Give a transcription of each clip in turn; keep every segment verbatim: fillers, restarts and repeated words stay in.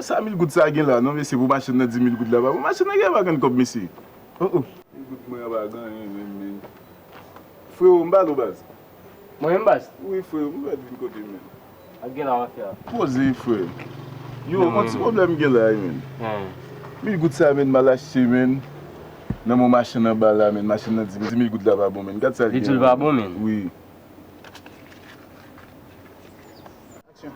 Sa mil goud sa gen la, non, mesye, pou machin nan, di mil goud la pa bon. Machin nan gen pa grenn kòb, mesye. Oh, oh. Mil goud mwen an pa gen anyen menm, men. Frewo, m ba l ou baz. Mwen menm baz? Wi, frewo, m mèt vin kote m, men. Ak gen la w ap fè a? Poze, frè. Yo, yon ti pwoblèm gen la, men. Mil goud sa, men, m al achte, men. Nan men machin nan ba la, men. Machin nan di, di mil goud la pa bon, men. Gad sa l gen. Li di l pa bon, men. Wi. Aksyon.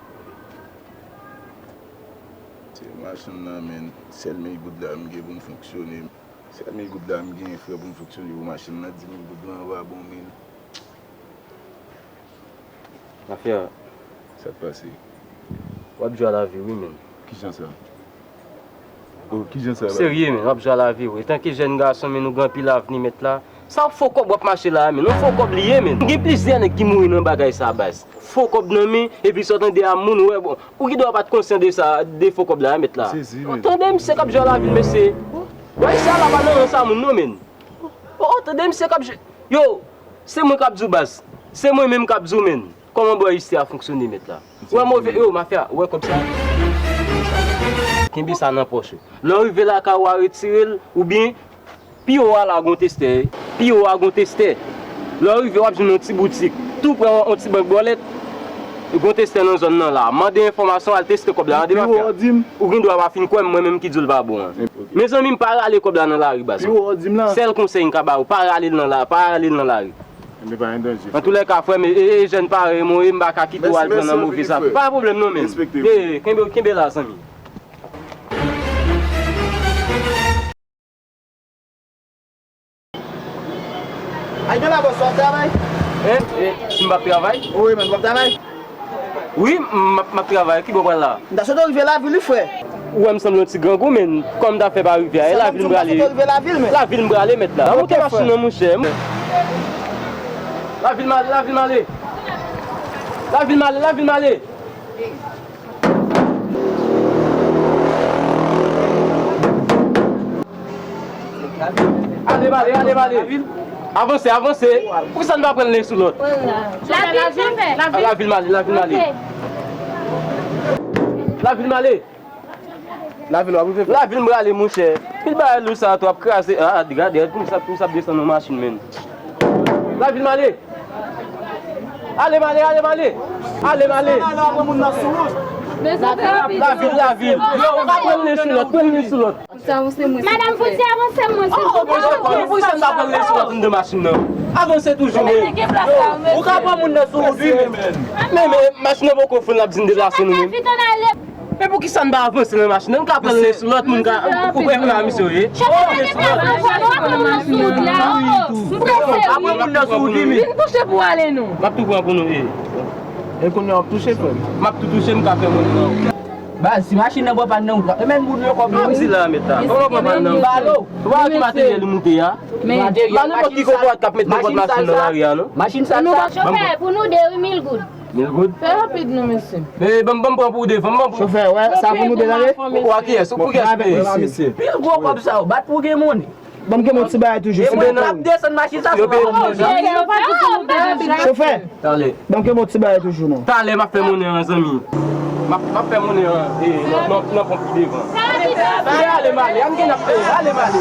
Se machin nan, men. Sèl mil goud la m gen pou m fonksyone. Sèl mil goud la m gen, frè, pou m fonksyone pou machin nan. Di mil goud lan pa bon, men. Mafya. Sa k pase? W ap jwe a lavi, wi, men. Kijan sa? Oh, kijan sa la? Serye, men, w ap jwe a lavi, wi. Etanke jèn gason, men, ou gen anpil avni, mèt la. Sa fo kòb w ap mache la, men. Yon fo kòb li ye, men. Gen plizyè nèg ki mouri nan bagay sa, baz. Fo kòb nan men, epi sa w tande a moun, wè, bon. Ou gen dwa pa t konsyan de sa, de fo kòb la, mèt la. Sezi, men. Tande misye k ap jwe a lavi, mesye. Wè, sa la pa nan rans a moun, non, men. Oh, oh, tande misye k ap jwe. Yo, se mwen k ap di w, baz. Se mwen menm k ap di w, men. Kòman bò isi a fonksyone, mèt la? Ou wè move, yo, mafya, ou wè kòb sa? Kenbe sa nan pòch ou. Lè w rive lakay ou a retire l, oubyen, pi wo a la gon testè, wi. Pi wo a gon testè. Lè w rive, w ap jwenn yon ti boutik. Tou prè yon, yon ti bank bòlèt. Gon testè nan zòn nan la. Mande enfòmasyon, al teste kòb la. Tande mafya. Ou gen dwa pa fin kwè m, mwen menm ki di w l pa bon an. Mezanmi, m pa rale kòb la nan lari, baz. Sèl konsèy m ka ba ou, pa rale l nan la, pa rale l nan lari. Antoulèka, frè m, e, e, e jèn parèy mwen, e m pa ka kite w al pran nan move zafè. Pa pwoblèm non, men. E, kenbe, kenbe la, zanmi. Ay, gen la, bòs, w ap travay? Hein? E, si m p ap travay? Wi, men, w ap travay? Wi, m ap, m ap travay. Ki bò w pral la? M ta sot rive lavil, wi, frè. Ou wè m sanble yon ti grangou, men kòman m ta fè pa rive a? E lavil m prale. Lavil m prale, mèt la. Moute machin nan, monchè. Lavil m ale, lavil m ale. Lavil m ale, lavil m ale. Ale, m ale, ale, m ale. Avanse, avanse. Poukisa n pa pran len sou lòt? Lavil, chofè. Lavil m ale, lavil m ale. Lavil m ale. Lavil w ap rive. Lavil m prale, monchè. Pil bagay lou sa tou ap kraze. Ah, gade, gade, pou m sa, pou m sa desann nan machin, men. Lavil m ale. Ale m ale, ale m ale. Ale m ale. Lavil, lavil. Yo, ou ka pran len sou lòt, pran len sou lòt. Madanm, fouti avanse mwen, silvouplè. Poukisa n pa pran len sou lòt anndan machin nan? Avanse toujou, men. Ou ka pran moun nan sou wout, wi, men. Men, men, machin nan poko fre, n ap di n deplase nou, men. Men poukisa n pa avanse nan machin nan? Nou ka pran len sou lòt moun ka. Ou prè la, misye, wi. Apre moun nan sou wout, wi, men. Vin kouche pou ale, non. M ap tou pran pou nou, wi. E kounye a w ap touche, frè m? M ap tou touche, m ka fè moun nan. Baz, si machin nan pran pàn nan, ou pran. E menm moun yo kòb yo, wi. Kòman pran pàn nan? Balo. Ou pa wè ki materyèl li moute a? Pa nenpòt ki kokorat k ap met nenpòt machin nan lari a, non. Machin sal sa. Chofè, pou nou de, wi, mil goud. Mil goud? Fè rapid non, mesye. Men, ban m, ban m pran pou ou devan, ban m pran. Chofè, wè, sa pou nou de la, wi. Ou a kiyès? Ou pou kiyès peye? Pil gwo kòb sa yo, bat pou gen monnen. Ban m kenbe yon ti bagay toujou, silvouplè. Mwen ap desann machin sa sou la. Chofè, ban m kenbe yon ti bagay toujou, non. Talè, m ap fè monnen an, zanmi. M ap, m ap fè monnen an, e, nan, nan, nan ponp ki devan. Ale, m ale, ann gen n ap fè, ale, m ale.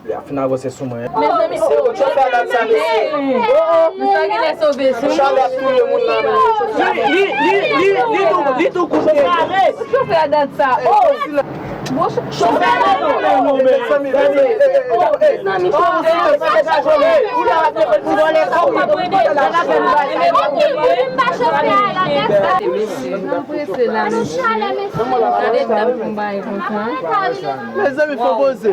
Li ap fin avanse sou mwen. Mezanmi, oh, chofè a dat sa, mesye. Oh, oh. Nou ta genlè sove sou nou. Chofè ap touye moun nan, men. Li, li, li, li, li tou, li tou koute. Chofè a dat sa. Oh. Bon, chofè a dat sa. Mezanmi, mezanmi. Oh, mezanmi, chofè a dat sa. Mezanmi, fò poze.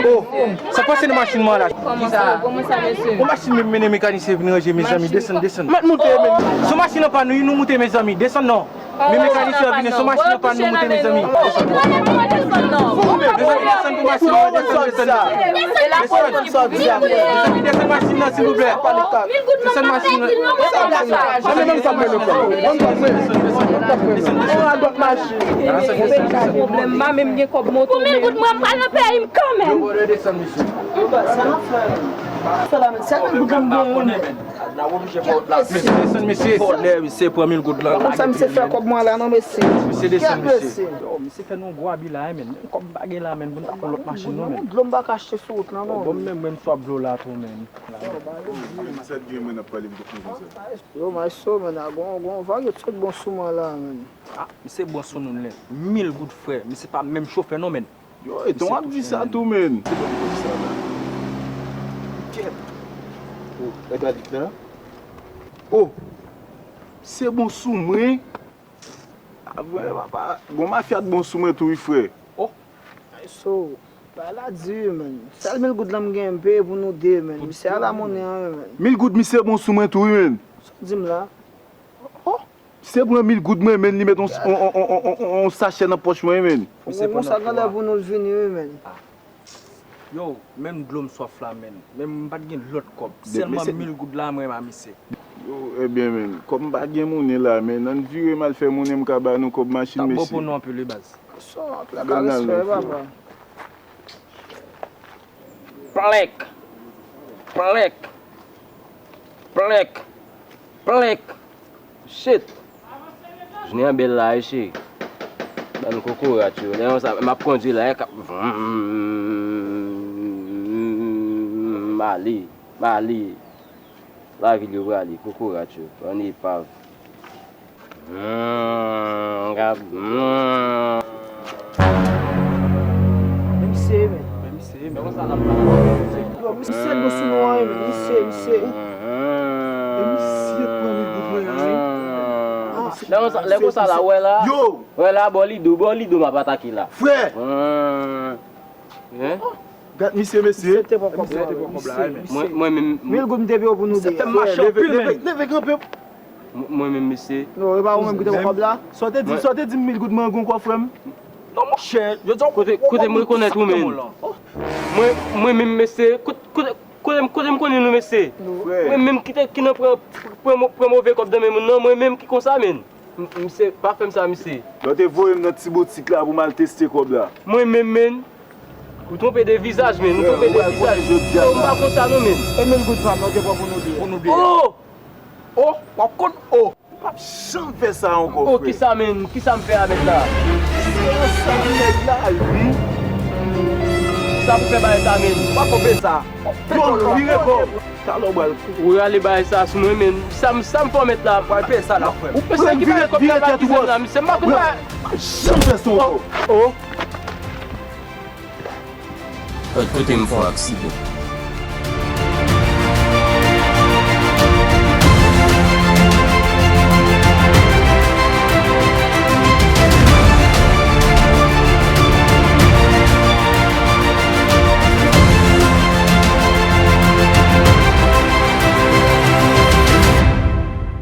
Oh, sa k pase nan machin mwen la? Kisa? Yon machin men mennen mekanisyen vin ranje, mezanmi. Desann, desann. Mèt moute, men. Sou machin nan pa nou, nou moute, mezanmi. Desann non. Men mekanisyen an vini, sou machin nan pa nou moute, mezanmi. Desann pou machin nan, desann, desann, desann. Desann machin nan, silvouplè. Desann machin nan. Desann, desann, desann. Desann, desann. Pwoblèm, m pa menm gen kòb moto. Pou mil goud, mwen pral nan peyi m kanmenm. Yo, brother, desann, mesye. Mesye, desann, mesye. Kòb mwen la non, mesye. Yo, misye fè nou gwo abi la, men kòb m pa gen la, men pou n ta pran lòt machin non, men. Dlo m pa ka achte sou wout lan non. Bon, men mwen m swa dlo la tou, men. Sa t gen mwen ap pale m konsa. Yo, maestro, men a gon, gon vag yo tout bon sou mwen la, men. Ah, misye bon sou nou, men. Mil goud, frè. Misye pa menm chofè non, men. Yo, e ton ap di sa tou, men. Se bon, bon, sa la. Kèt. Oh, e pa lit la. Oh, se bon sou mwen. Avè papa, gon mafya t bon sou mwen tou, wi, frè. Oh. So, bagay la di, wi, men. Sèl mil goud lan m gen, m peye pou nou de, men. Misye a la monnen an, wi, men. Mil goud, misye bon sou mwen tou, wi, men. Sa w di m la? Oh. Se pran mil goud mwen, men li met on, on, on sachè nan pòch mwen, men. Misye pran nan sa pou lè pou nou vini, wi, men. Yo, menm dlo m swaf la, men. Men m pa t gen lòt kòb. Sèlman mil goud la, mwen ba misye. Yo, ebyen, men, kòm m pa gen monnen la, men, ann vire m al fè monnen m ka ba nou kòb machin, mesye. T ap bon pou nou anpil, wi, baz. So, anpil ka respè, papa. Plèk. Plèk. Plèk. Plèk. Shit. Jounen an bèl la, wi, cheri. Bann kokorat yo. Lè yon sa, m ap kondwi la, e k ap, vroom, m ale, m ale. Lavil yo prale, kokorat yo, bann epav. Hmm, gad, hmm. Men misye, men. Men misye, men. Yo, misye bon sou nou an, men. Misye, misye. E misye pran li pou mwen, wi. Ah, lè konsa, lè konsa la, wè la. Yo! Wè la, bò Lido, bò Lido m ap atake la. Frè! Hmm. Hein? Gad misye, mesye. Misye te pran kòb la, wi. Mwen, mwen menm. Mil goud m te peye w pou nou de. Misye fè m mache anpil, men. Leve, leve, leve kanpe. Mwen, mwen menm, mesye. Non, e pa ou menm ki te pran kòb la? Sa w te di, sa w te di m mil goud mwen gon kò, frè m? Non, monchè, yo di w kote, kote m rekonèt ou, men. Mwen, mwen menm, mesye, kote, kote, kote m, kote m konnen nou, mesye? Mwen menm ki te, ki nan pran, pran mo-, pran move kòb nan men moun nan, mwen menm ki konsa, men. M-, misye, pa fè m sa, misye. Lè w te voye m nan ti boutik la pou m al teste kòb la. Mwen menm, men. Ou twonpe de vizaj, men. Ou twonpe de vizaj. Yo, m pa konsa non, men. E mil goud pa m, ou te pran pou nou de. Pou nou de. Oh! Oh! W ap konn, oh! M p ap janm fè sa ankò, frè. Oh, kisa, men? Kisa m fè avèk la? Se ansanm nèg la, wi. Sa pou fè bagay sa, men? W ap konpe sa. Yo, vire kò. Talè w pral. Ou rale bagay sa sou mwen, men. Sa m, sa m fè w mèt la. Pral peye sa la, frè m. Ou panse ki bagay kòb la pa ki zam la, misye? M pa konn bagay. Janm fè sa ankò. Oh, oh. Lòt kote m fè yon aksidan.